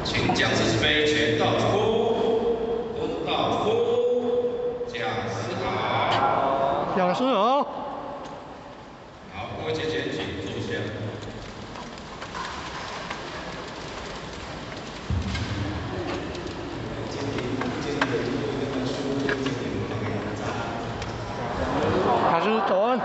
請講師慈悲，全道祝福，敦道祝福，講師好。講師好。好，各位姐姐請坐下。老師早安。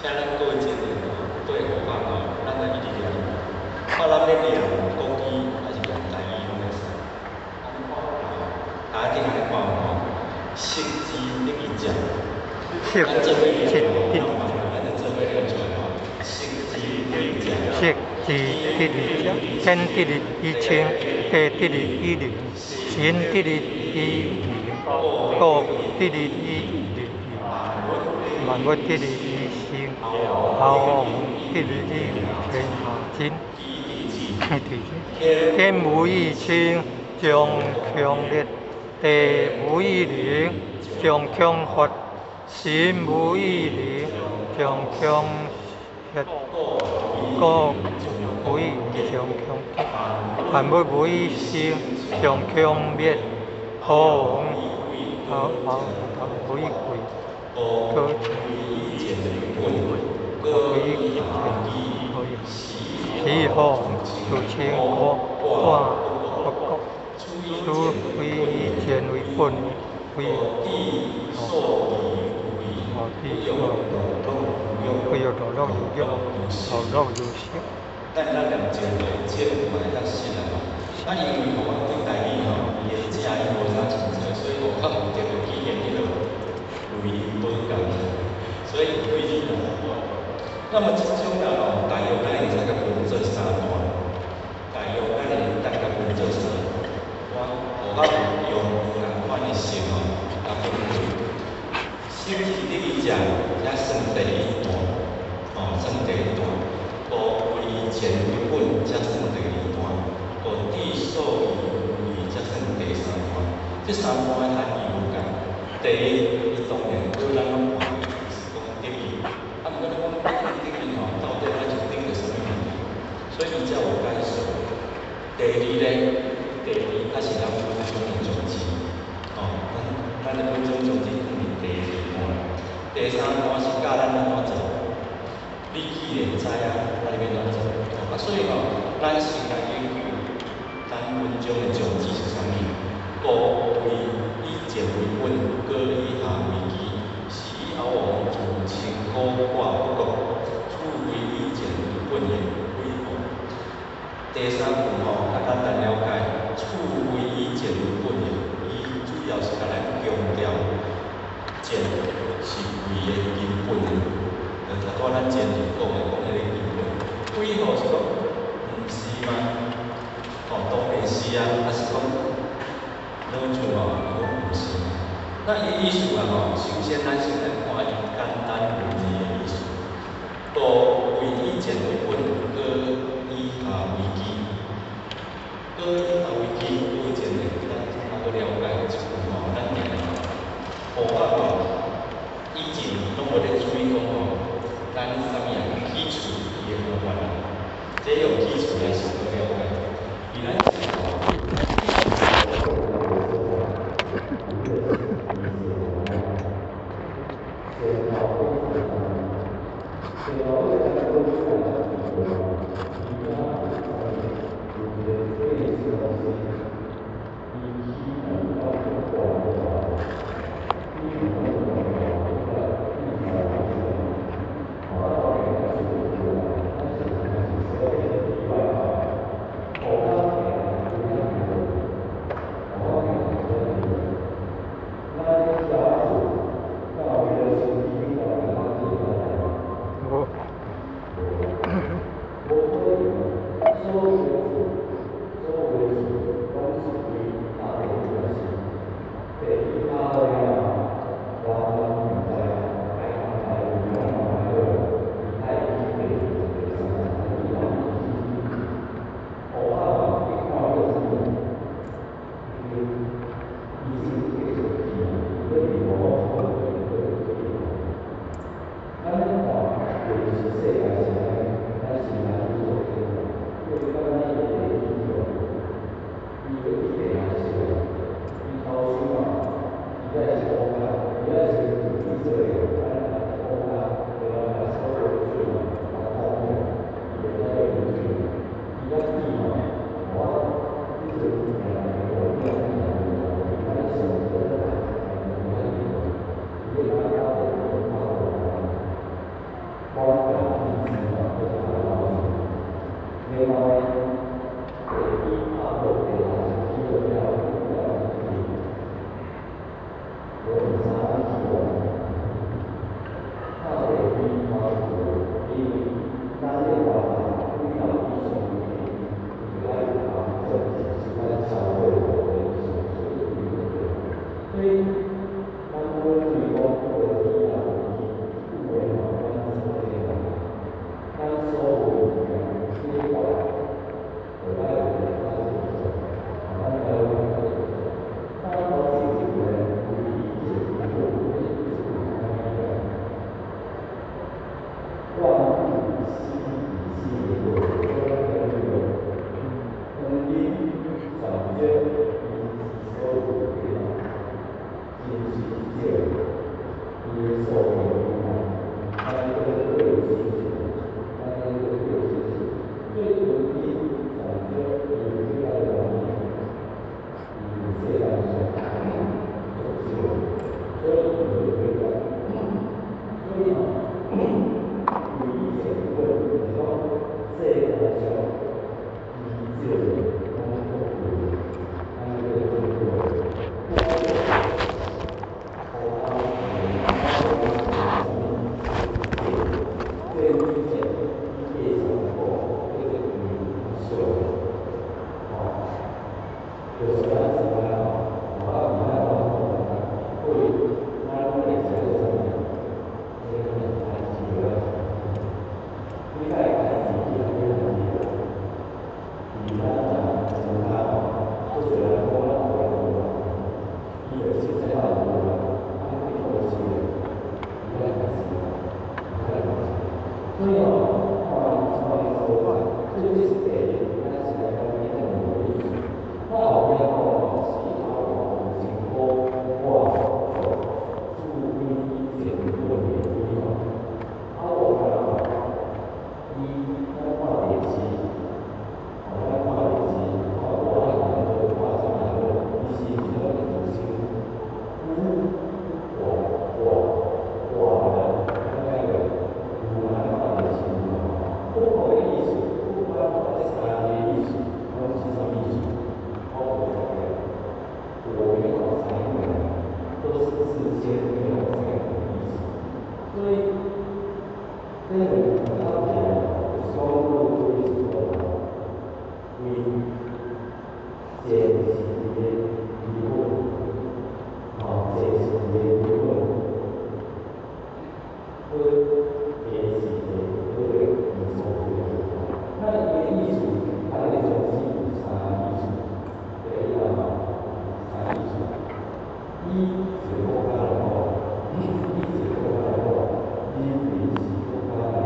請咱各位青年吼，對予法吼，咱愛一直念。看咱欲念國語抑是念台語攏會使。按呢看有無？大家頂按呢看有無？色智得於食。色咱做伙念智得吼，咱就做伙念出來吼。色智得於食。色智得於食，天得於清，地得於靈，神得於靈，道得於靈，萬物得於生，猴王得於天下真。天無以清，將強烈；地無以靈，將強發；神無以靈，將強血；國無以義，將強德；萬物無以生，將強滅。猴王猴王無以貴，可無以賤，可以其王自清高，掛不國，處非以賤為本，非哦，地非有道樂有欲，道樂有色。咱咱念經對經嘛會較實啊。啊，因為吼，阮對台語吼，伊的正音無啥真濟，所以吼較有特別去練彼个錄音本共，所以對你若無。那麼這種人吼，大約咱會使共分做三段，大約咱會當共分做三段。我予較有用仝款的式吼，來分做。色智得於食，才算第一段，吼，算第一段。故為以賤為本，才算第二段；故智數以為，才算第三段。這三段的含義無仝。第一，伊當然對咱攏看，是講得意。啊，毋過咱講得意得意吼，到底咱是得著啥物物件？所以伊才有解說。第二咧，第二較是咱本宗的宗旨，吼，咱的本宗宗旨放佇第二段。第三段是教咱按怎做。你既然知影，啊，你欲按怎做？啊，所以吼，咱先來研究咱本宗的宗旨是啥物？故為以賤為本，高以下為基，是以猴王自清高掛不國，處非以賤為本的鬼王。第三句吼，較簡單了解，處非以賤為本的，伊主要是共咱強調賤是為的根本的。就頭拄仔咱前面講的，講彼个根本。鬼吼是講毋是嗎？吼，當然是啊，啊是講老子吼，伊講毋是。那伊意思啊吼，首先咱先來看伊簡單文字的意思。故為以賤為本，高以下為基。高以下為基，高賤的，咱較閣了解這句吼，咱定定學法吼，咱啥物啊？起厝的方法啦，這用起厝來上好了解。伊咱 一個國家來講，以一個國家來講，人民是國家。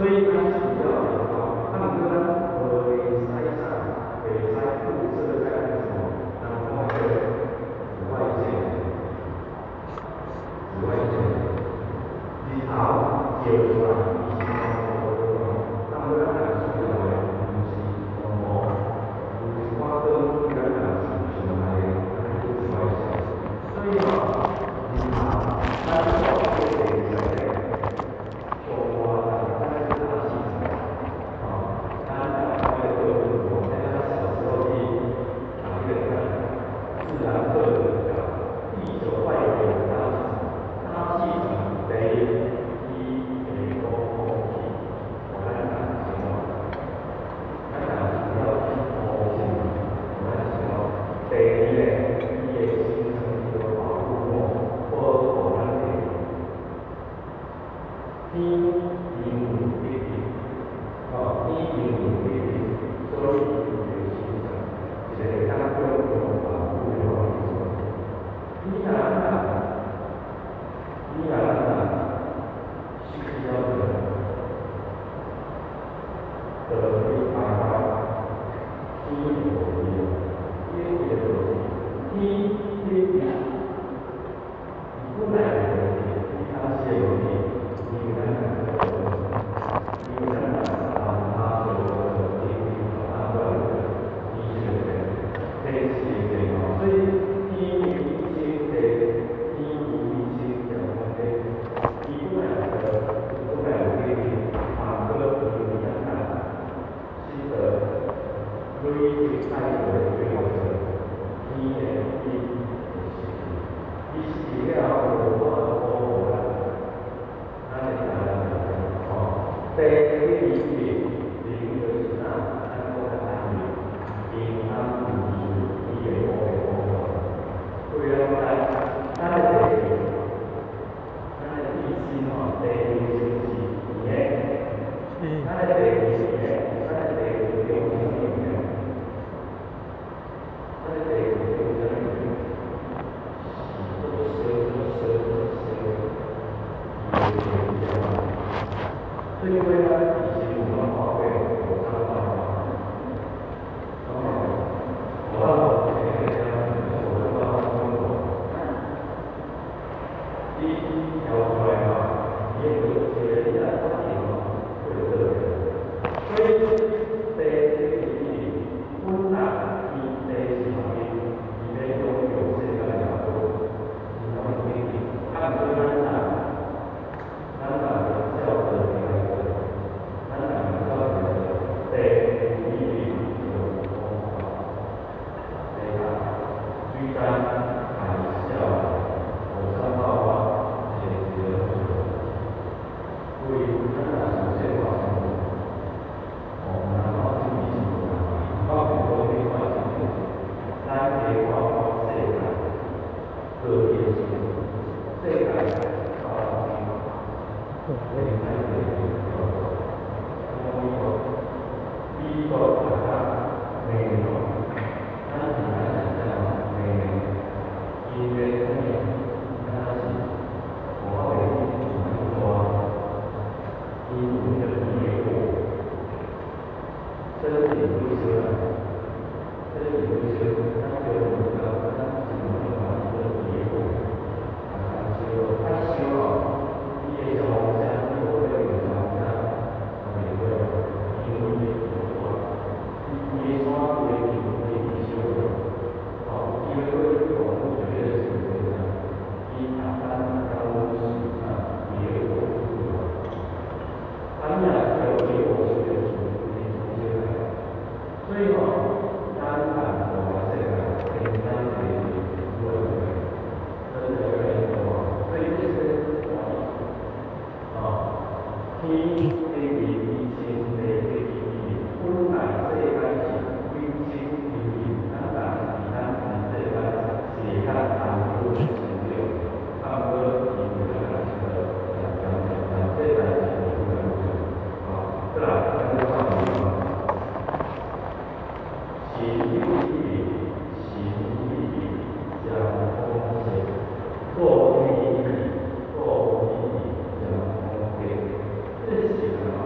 所以咱需要日頭，啊，毋過咱無會使啥，袂使曝射在那個什麼，人講彼個紫外線，紫外線，日頭照出來，伊是光的吼，啊，毋過咱人需要的毋是光無，有一寡光對咱人是有傷害的，咱叫紫外線。所以吼，日頭，咱住佇這個地球內底，上熱咱叫大氣層，吼，咱看彼個課本吼，咱小時候去讀彼個自然課本叫地球外表的大氣層，大氣層第一，伊會講空氣，予咱人生活，咱人需要去呼吸嘛，予咱生活。第二咧，伊會形成一個保護膜，保護咱的天因為隔離，吼，天因為隔離，所以伊會形成一個會當強強保護的環境。你若你若咱失去了這個，就去排壞，天就無去啊，伊個就是天隔離，伊本來就無去，伊當時會無去，因為咱人做，因為咱人當他做天地啊，伊是個天是個吼，所以天為清地，天有清就講地，伊本來就本來有隔離，啊，閣因為咱人使得累積太多的這個天的伊會失去，伊失去了後就無法度保護咱，咱的台灣人吼，地理地靈就是啥？咱講較安寧，平安無事，伊會保護保護。對啊，咱的地球，咱的地心吼，地球是圓的，咱的地球是圓的，咱的地球中心是圓的，咱的地球中心是足燒足燒足燒，伊會變嘛？所以講咱以前有攏看過火山爆發，攏看過。火山爆發，火山爆發中國，你調出來吼，伊會一個你若發現吼，會做的。所以地地地本來伊地是旁邊，伊欲擁有世界的寶，伊攏會給。啊，毋過咱人，咱人照做來做，咱人照做地有一定就風化，地下水災、海嘯、火山爆發，一個一個攏做。所以咱若是有計劃生活，哦，若看這邊是無共款，我袂講你看這邊，咱加看看世界過去的時陣，世界發展，會使美國、美國大家美國，咱是咱想象美，因為啥物？敢若是無法會去像安怎，因有彼個野火，身體不燒啊，身體不燒，咱叫做咱是有辦法叫野火，啊，燒，愛燒哦，伊的消防車，美國那個消防車，嘛袂過，因為伊會火，伊規個山規個地規地燒去，吼，有機會去網絡上迄個視頻啊，伊逐工逐工攏是啥野火出來，啊，你若叫野火燒的時陣，伊燒來，所以吼，咱人活世界，天山地地越來越，真的越來越多，所以這是哦，天地地天地地地地，本來世界是唯心唯意，咱人佇咱全世界是會較安穩的生長，啊，毋過因為咱人是個漸漸漸漸，這代誌就愈來愈多，哦，過來，咱來看下神有意，神有意，將風勢，故有意，故有意，將風勢。這個神吼，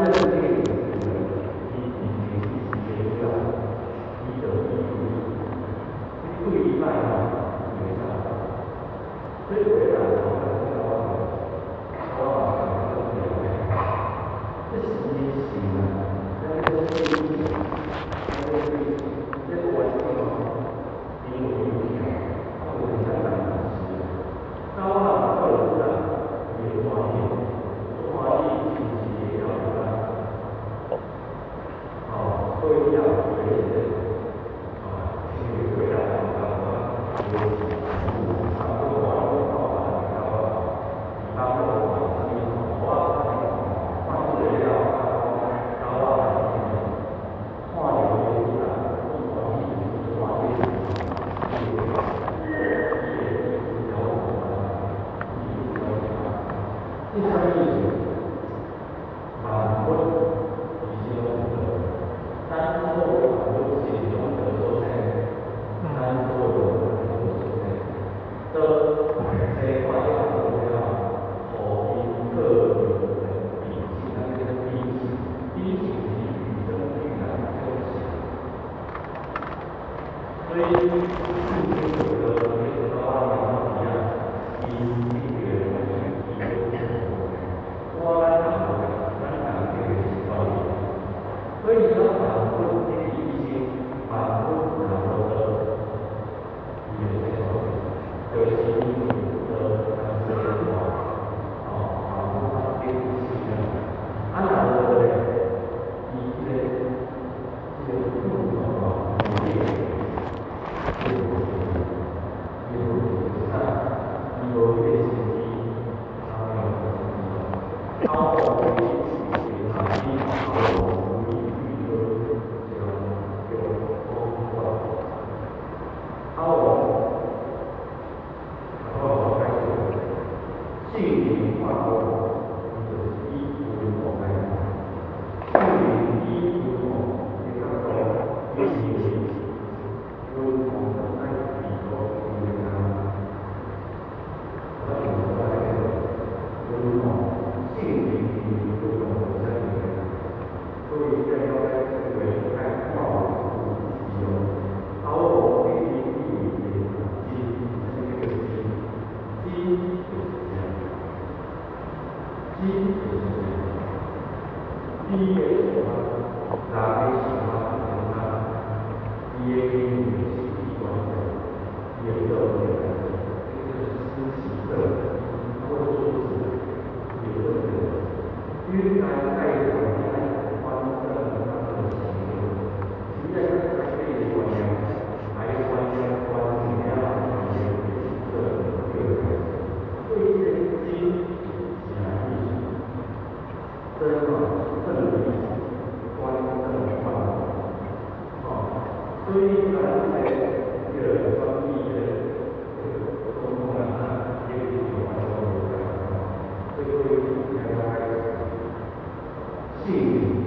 認這個事呢，伊以前是時了，伊就以為你對伊歹吼，袂使。所以有的人吼，我嘛感覺這是伊的性啊，咱這對咱這對這個環境吼，因為有疼，啊有陣咱人嘛是。那我若看到這人，伊會歡喜，歡喜是毋是會曉得？哦，所以以後會是哦，因為回來講講講，差不多我講講，當我我看這個了，到我看到伊人，歡喜歡喜，伊會伊會這啥物意思？萬物其實攏是道，咱所有萬物是攏道所生，咱所有萬物所生。道生看這萬物了，予𪜶各有的秉性，咱叫做秉性，秉性是與生俱來的東西。所以聖經有個彼個狗仔貓仔啊，伊一個東西，伊都我咱人無共，咱人這個是關係。所以講萬物的意思，萬物若無道，伊會生出來，就是因為道通生化，哦，萬物發展是啊。啊，若無道咧，伊這個運動哦，伊會伊會啥？伊無彼個心機，他沒有心機。啊，我為無意欲樂，將強風發。啊，我，我開始，聖靈看我，伊就是以溫和來看。聖靈以溫和的角度，伊是溫和的愛美國伊的我是無我咧溫和，聖靈是溫和的啥物？所以要了解這個愛看有是哦。啊，我無你以為的真，啥物叫做真？真就是正，真就是正。你的想法，人的想法是啥？伊的行為是習慣性，伊會做伊會來做，這個就是思習正，他會做事，伊會做這個。因為來帶動你愛反正他的行為，你愛改變觀念，來觀念觀念了，伊會做這個。所以這個真是啥意思？真哦，正的意思，端正萬物，哦，所以咱這個選舉的這個總統啊，也是有關係的，所以各位聽了解，聖靈